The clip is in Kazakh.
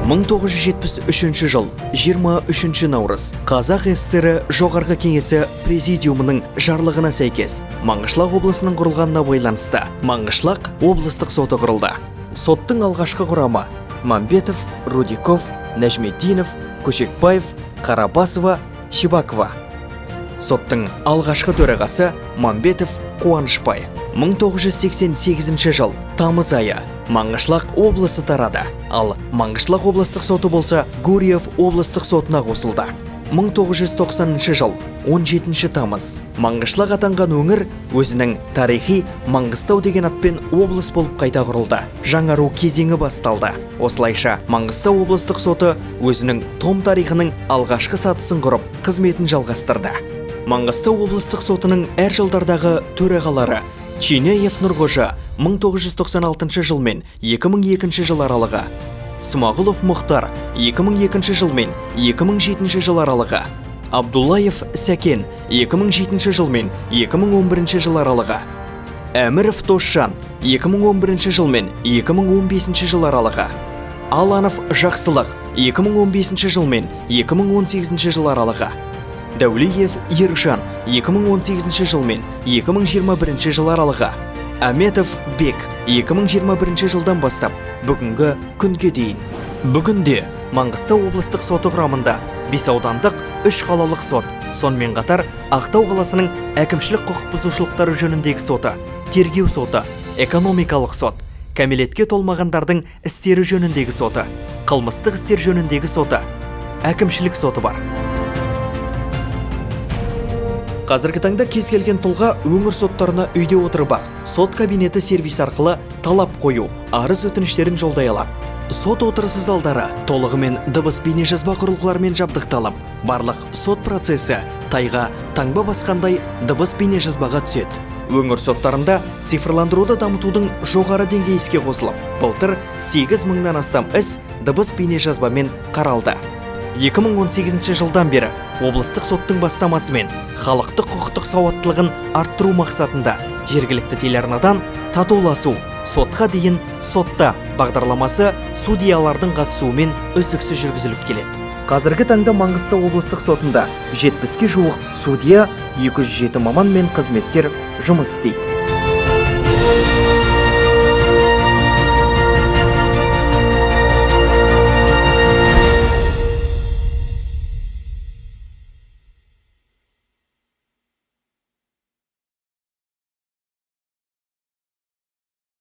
1973 жыл 23 наурыз Қазақ ССР Жоғарғы Кеңесі Президиумының жарлығына сәйкес Маңғышлақ облысының құрылғанына байланысты Маңғышлақ облыстық соты құрылды. Соттың алғашқы құрамы Мамбетов, Рудиков, Нәжметдинов, Көшекбаев, Қарабасова, Шибакова. Соттың алғашқы төрағасы Мамбетов Қуанышбай. 1988 жыл тамыз айы Маңғышлақ облысы тарады, ал Маңғышлақ облыстық соты болса Гурьев облыстық сотына қосылды. 1990 жыл 17 тамыз Маңғышлақ атанған өңір өзінің тарихи Маңғыстау деген атпен облыс болып қайта құрылды. Жаңару кезеңі басталды. Осылайша Маңғыстау облыстық соты өзінің том тарихының алғашқы сатысын құрып, қызметін жалғастырды. Маңғыстау облыстық сотының әр жылдардағы төрағалары Чинеев Нұрғожа 1996 жыл мен 2002 жыл аралығы, Смағұлов Мұхтар 2002 жыл мен 2007 жыл аралығы, Абдуллаев Сәкен 2007 жыл мен 2011 жыл аралығы, Әміров Досжан 2011 жыл мен 2015 жыл аралығы, Аланов Жақсылық 2015 жыл мен 2018 жыл аралығы, Дәулиев Ержан 2018 жыл мен 2021 жыл аралығы, Әметов Бек 2021 жылдан бастап бүгінгі күнге дейін. Бүгінде Маңғыстау облыстық соты құрамында 5 аудандық, 3 қалалық сот, сонымен қатар Ақтау қаласының әкімшілік құқық бұзушылықтары жөніндегі соты, тергеу соты, экономикалық сот, кәмелетке толмағандардың істері жөніндегі соты, қылмыстық істер жөніндегі соты, әкімшілік соты бар. Қазіргі таңда кез келген тұлға өңір соттарына үйде отырып-ақ, сот кабинеті сервис арқылы талап қою, арыз өтініштерін жолдай алады. Сот отырысы залдары толығымен дыбыс бейнежазба құрылғыларымен жабдықталып, барлық сот процесі тайға таңба басқандай дыбыс бейнежазбаға түседі. Өңір соттарында цифрландыруды дамытудың жоғары деңгейі іске қосылып, былтыр 8 мыңнан астам іс дыбыс бейнежазбамен қаралды. 2018 жылдан бері облыстық соттың бастамасымен халықтық құқықтық сауаттылығын арттыру мақсатында жергілікті телеарнадан татуласу, сотқа дейін сотта бағдарламасы судьялардың қатысуымен үздіксіз жүргізіліп келеді. Қазіргі таңда Маңғыстау облыстық сотында 70-ке жуық судья, 207 маман мен қызметкер жұмыс істейді.